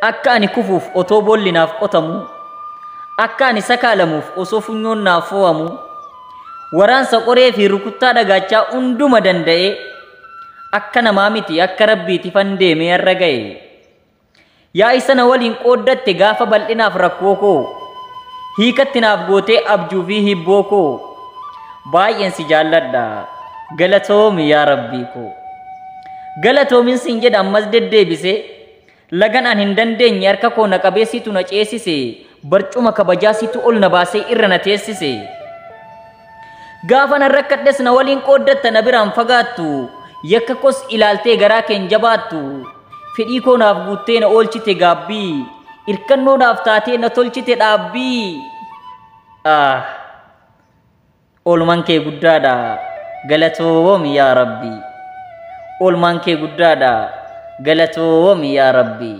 Akka ani kufuuf otoo boolli naaf qotamu, akka ani sakaalamuuf osoo funyoon naaf fo'amu, waraansa qoree fi rukuttaa dhagaachaa hunduma danda'ee, akka namaa miti akka rabbiiti fan deemee har'a ga'e. Yaa isa na waliin qooddatte gaafa bal'inaaf rakkoo koo, hiikatti naaf gootee abjuu fi hibboo koo, baay'een si jaalladha, galatoomi yaa rabbii koo. Galatoomin siin jedha ammas deddeebisee, lagan an hin dandeenye harka koo na qabee situ na ceesise, barcuma kabajaa situ ol na baasee irra na teessise. Gaafa nan rakkadhes na waliin qooddatta na biraan fagaattu, yakka kos ilaaltee garaa keen jabaattu, fedhii koo naaf guuttee na oolchite gaabbii, irkannoo naaf taatee na tolchite dhaabbii. Ah, oolmaan kee guddaadha, galatoomi yaa Rabbii. Oolmaan kee guddaadha, galatoomi yaa Rabbii.